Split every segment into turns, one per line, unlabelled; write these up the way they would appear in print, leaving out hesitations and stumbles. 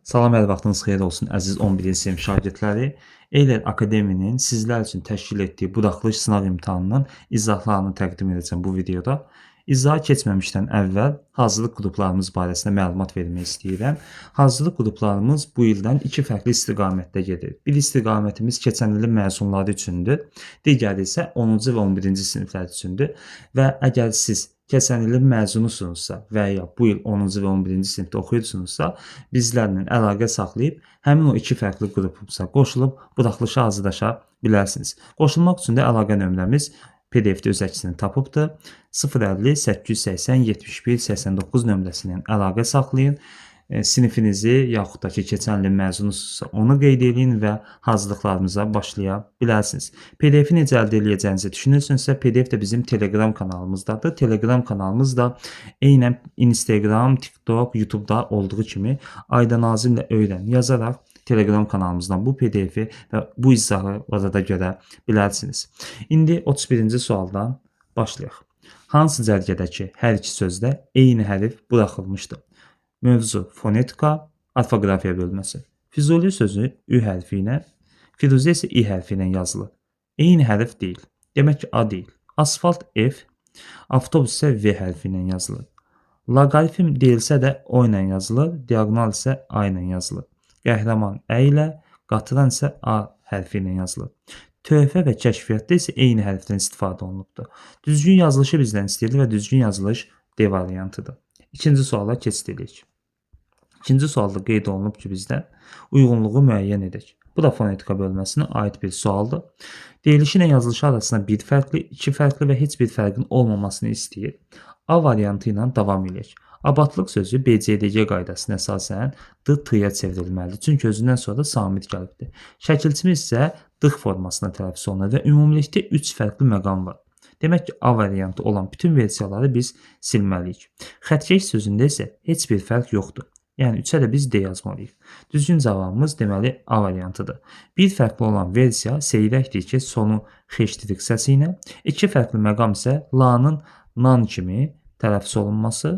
Salam, hər vaxtınız xeyir olsun əziz 11-ci sinif şagirdləri. Eyler Akademinin sizlər üçün təşkil etdiyi buraxılış sınaq imtahanının izahlarını təqdim edəcəm bu videoda. İzaha keçməmişdən əvvəl hazırlıq qruplarımız barəsində məlumat vermək istəyirəm. Hazırlıq qruplarımız bu ildən iki fərqli istiqamətdə gedir. Bir istiqamətimiz keçən ilin məzunları üçündür, digəri isə 10-cu və 11-ci siniflər üçündür. Və əgər siz keçən ilin məzunusunuzsa və ya bu il 10-cu və 11-ci sinifdə oxuyursunuzsa, bizlərlə əlaqə saxlayıb həmin o iki fərqli qrupumuza qoşulub buraxılışa hazırlaşa bilərsiniz. Qoşulmaq üçün də əlaqə nömrəmiz PDF-də öz əksini tapıbdır. 050 880 71 89 nömrəsi ilə əlaqə saxlayın. Sinifinizi yaxud da ki, keçən ilin məzunusunuzsa onu qeyd eləyin və hazırlıqlarımıza başlaya bilərsiniz. PDF-i necə əldə eləyəcəyinizi düşünürsünüzsə, PDF də bizim Telegram kanalımızdadır. Telegram kanalımız da eynən Instagram, TikTok, YouTube-da olduğu kimi Aydan Azimlə öyrən yazaraq Telegram kanalımızdan bu PDF-i və bu izahı orada görə bilərsiniz. İndi 31-ci sualdan başlayaq. Hansı cərgədəki hər iki sözdə eyni hərf buraxılmışdır? Mövzu fonetika, orfoqrafiya bölməsi. Füzuli sözü Ü hərfi ilə, Firuzə isə İ hərfi ilə yazılır. Eyni hərf deyil. Demək ki, A deyil. Asfalt F, avtobus isə V hərfi ilə yazılır. Loqaritm deyilsə də O ilə yazılır, diaqonal isə A ilə yazılır. Qəhrəman Ə ilə, qatıran isə A hərfi ilə yazılır. Töhfə və kəşfiyyatda isə eyni hərfdən istifadə olunubdur. Düzgün yazılışı bizdən istəyilir və düzgün yazılış D variantıdır. İkinci suala keçid edək. İkinci sualda qeyd olunub ki, bizdən uyğunluğu müəyyən edək. Bu da fonetika bölməsinə aid bir sualdır. Deyilişi ilə yazılışı arasında bir fərqli, iki fərqli və heç bir fərqin olmamasını istəyir. A variantı ilə davam edək. Abadlıq sözü BCDG qaydasına əsasən D-T-yə çevrilməlidir. Çünki özündən sonra samit gəlibdir. Şəkilçimiz isə dıq formasına tələffüz olunur və ümumilikdə 3 fərqli məqam var. Demək ki, A variantı olan bütün versiyaları biz silməliyik. Xəttkeş sözündə isə heç bir fərq yoxdur. Yəni 3-ə də biz D yazmalıyıq. Düzgün cavabımız deməli A variantıdır. Bir fərqli olan versiya seyrəkdir ki, sonu xeştirik səsi ilə. İki fərqli məqam isə la-nın nan kimi tələffüz olunması.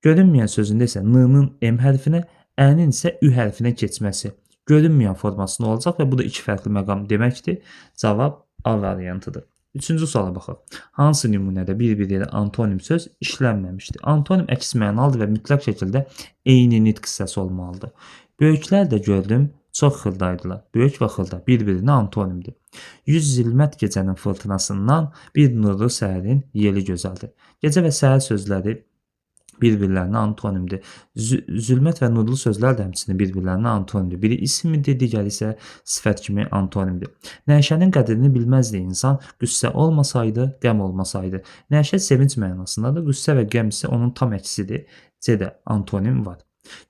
Görünməyən sözündə isə n-nın m hərfinə, ə-nin isə ü hərfinə keçməsi. Görünməyən formasında olacaq və bu da iki fərqli məqam deməkdir. Cavab A variantıdır. Üçüncü suala baxaq. Hansı nümunədə bir-biri ilə antonim söz işlənməmişdir? Antonim əks mənalıdır və mütləq şəkildə eyni nitq hissəsi olmalıdır. Böyüklər də gördüm, çox xırdaydılar. Böyük və xırda bir-birinə antonimdir. 100 zilmət gecənin fırtınasından bir nurlu səhərin yeli gözəldir. Gecə və səhər sözləri bir-birlərinə antonimdir. Zülmət və nurlu sözlər də həmçinin bir-birlərinə antonimdir. Biri isim idi, digəri isə sifət kimi antonimdir. Nəşənin qədrini bilməzdi insan, qüssə olmasaydı, qəm olmasaydı. Nəşə sevinc mənasındadır, qüssə və qəm isə onun tam əksidir. C-də antonim var.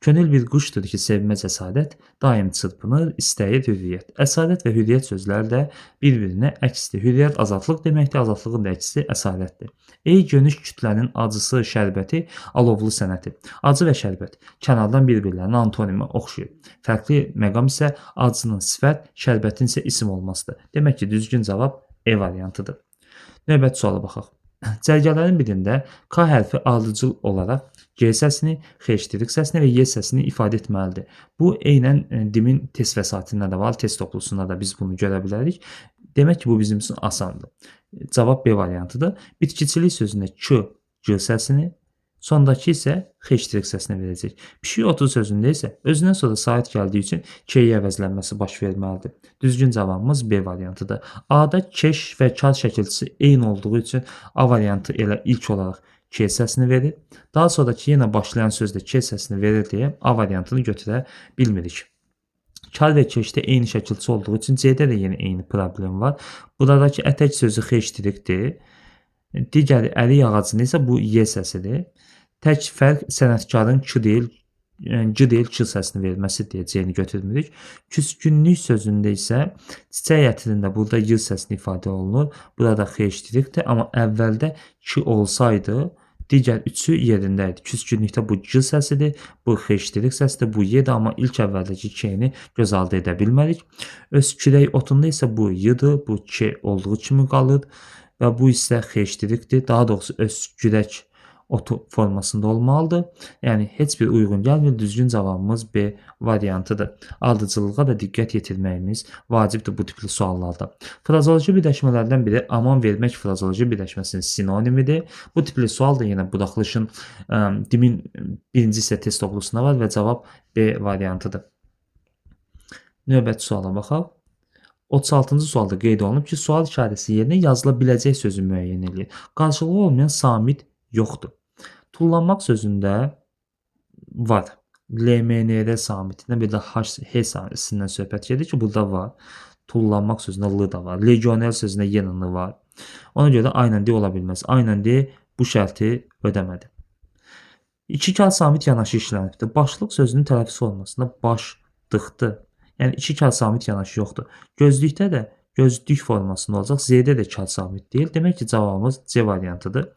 Könül bir quşdur ki, sevməz əsarət, daim çırpınır, istəyir hürriyyət. Əsarət və hürriyyət sözləri də bir-birinə əksdir. Hürriyyət azadlıq deməkdir, azadlığın da əksi əsarətdir. Ey gönüş kütlənin acısı, şərbəti, alovlu sənəti. Acı və şərbət kənardan bir-birlərinə antonimə oxşayır. Fərqli məqam isə acının sifət, şərbətin isə isim olmasıdır. Demək ki, düzgün cavab E variantıdır. Növbəti suala baxaq. Cərgələrin birində K hərfi ardıcıl olaraq G səsini, X səsini və Y səsini ifadə etməlidir. Bu eynən DİM-in test vəsaitində də var, test toplusunda da biz bunu görə bilərik. Demək ki, bu bizim üçün asandır. Cavab B variantıdır. Bitkiçilik sözündə K, G səsini, sondakı isə X səsini verəcək. Pişik otu sözündə isə özündən sonra sait gəldiyi üçün K-yə əvəzlənməsi baş verməlidir. Düzgün cavabımız B variantıdır. A-da keş və kar şəkilçisi eyni olduğu üçün A variantı elə ilk olaraq K səsini verir. Daha sonraki yenə başlayan sözdə K səsini verir deyə A variantını götürə bilmirik. Kar və keşdə eyni şəkilçi olduğu üçün C-də də yenə eyni problem var. Buradakı ətək sözü X-dir. Digəri ərik ağacında isə bu Y səsidir. Tək fərq sənətkarın K deyil, G deyil, K səsini verməsi deyə C-ni götürmürük. Küskünlük sözündə isə çiçək ətrində burada Y səsini ifadə olunur. Burada X-dir, amma əvvəldə K olsaydı digər üçü yerində idi. Küskünlükdə bu G səsidir, bu X səsidir, bu Y-dir, amma ilk əvvəldəki K-ni göz ardı edə bilmədik. Öskürək otunda isə bu Y-dir, bu K olduğu kimi qalır və bu isə X-dir. Daha doğrusu öskürək otu formasında olmalıdır. Yəni heç bir uyğun gəlmir. Düzgün cavabımız B variantıdır. Ardıcıllığa da diqqət yetirməyimiz vacibdir bu tipli suallarda. Frazeoloji birləşmələrdən biri aman vermək frazeoloji birləşməsinin sinonimidir. Bu tipli sual da yenə buraxılışın DİM-in birinci hissə test toplusunda var və cavab B variantıdır. Növbəti suala baxaq. 36-cı sualda qeyd olunub ki, sual işarəsi yerinə yazıla biləcək sözü müəyyən eləyir. Qarşılığı olmayan samit yoxdur. Tullanmaq sözündə var. LMNR samitində bir də H, H samitindən söhbət gedir ki, burada var. Tullanmaq sözündə L da var. Legioner sözündə yenə N var. Ona görə də A ilə D ola bilməz. A ilə D bu şərti ödəmədi. İki kar samit yanaşı işlənibdir. Başlıq sözünün tələffüz formasında başlıqdır. Yəni iki kar samit yanaşı yoxdur. Gözlükdə də gözlük formasında olacaq. Z-də də kar samit deyil. Demək ki, cavabımız C variantıdır.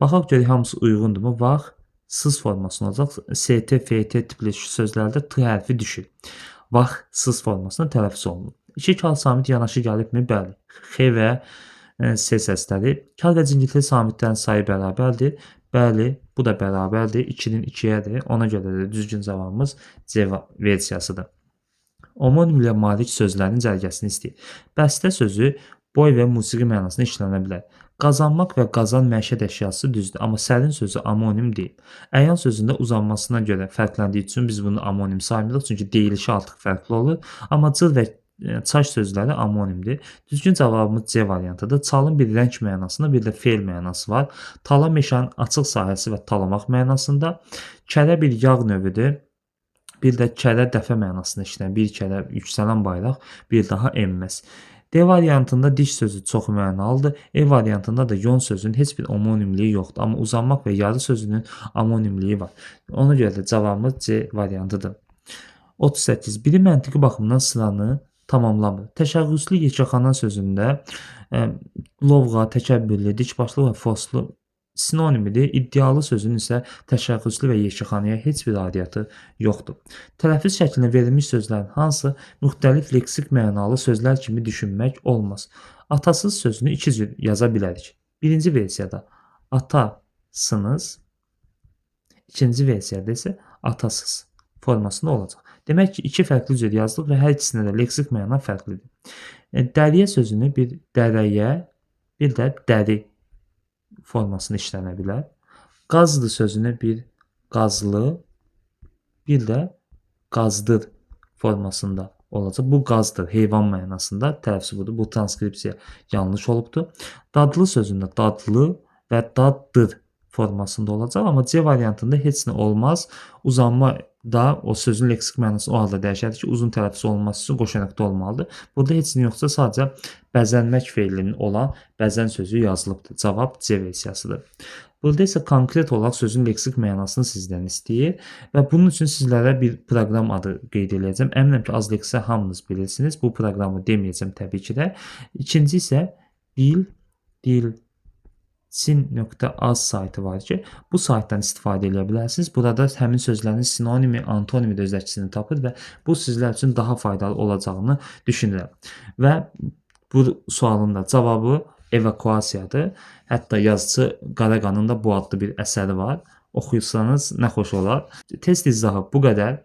Baxaq görək hamısı uyğundurmu? Vax, sız formasında olacaq. ST, FT tipli sözlərdə T hərfi düşür. Vax, sız formasında tələffüz olunur. İki kar samit yanaşı gəlibmi? Bəli. X və S səsləri. Kar və cingiltili samitlərin sayı bərabərdir. Bəli, bu da bərabərdir. 2-nin 2-yədir. Ona görə də düzgün cavabımız C versiyasıdır. Omonimlə malik sözlərin cərgəsini istəyir. Bəstə sözü boy və musiqi mənasında işlənə bilər. Qazanmaq və qazan məişət əşyası düzdür, amma sərin sözü amonim deyil. Əyan sözündə uzanmasına görə fərqləndiyi üçün biz bunu amonim saymırıq, çünki deyilişi artıq fərqli olur. Amma cır və çaş sözləri amonimdir. Düzgün cavabımız C variantıdır. Çalın bir rəng mənasında, bir də feil mənası var. Tala meşənin açıq sahəsi və talamaq mənasında. Kərə bir yağ növüdür. Bir də kərə dəfə mənasında işlənir. Bir kərə yüksələn bayraq, bir daha enməz. D variantında diş sözü çox mənalıdır. E variantında da yon sözünün heç bir omonimliyi yoxdur. Amma uzanmaq və yarı sözünün amonimliyi var. Ona görə də cavabımız C variantıdır. 38. Biri məntiqi baxımdan sıranı tamamlamır. Təşəxxüslü yekəxana sözündə lovğa, təkəbbürlü, dikbaşlı və foslu sinonimidir. İddialı sözünün isə təşəxxüslü və yekəxanaya heç bir aidiyyatı yoxdur. Tələffüz şəklində verilmiş sözlərin hansı müxtəlif leksik mənalı sözlər kimi düşünmək olmaz. Atasız sözünü iki cür yaza bilərik. Birinci versiyada atasınız, ikinci versiyada isə atasız formasında olacaq. Demək ki, iki fərqli cür yazdıq və hər ikisində də leksik məna fərqlidir. Dəriyə sözünü bir dərəyə, bir də dəri formasında işlənə bilər. Qazlı sözünü bir qazlı, bir də qazdır formasında olacaq. Bu qazdır, heyvan mənasında tələffüzü budur. Bu transkripsiya yanlış olubdur. Dadlı sözündə dadlı və daddır formasında olacaq, amma C variantında heç nə olmaz. Uzanma da o sözün leksik mənası o halda dəyişər ki, uzun tələffüz olunması üçün qoşa nöqtə olmalıdır. Burada heç nə yoxsa sadəcə bəzənmək feilinin olan bəzən sözü yazılıbdır. Cavab C versiyasıdır. Burada isə konkret olaraq sözün leksik mənasını sizdən istəyir və bunun üçün sizlərə bir proqram adı qeyd eləyəcəm. Əminəm ki, az leksika hamınız bilirsiniz. Bu proqramı deməyəcəm təbii ki də. İkinci isə bil, dil, Çin.az saytı var ki, bu saytdan istifadə edə bilərsiniz. Burada həmin sözlərin sinonimi, antonimi də öz əksini tapır və bu sizlər üçün daha faydalı olacağını düşünürəm. Və bu sualın da cavabı evakuasiyadır. Hətta yazıçı Qaraqanın da bu adlı bir əsəri var. Oxuyursanız nə xoş olar. Test izahı bu qədər.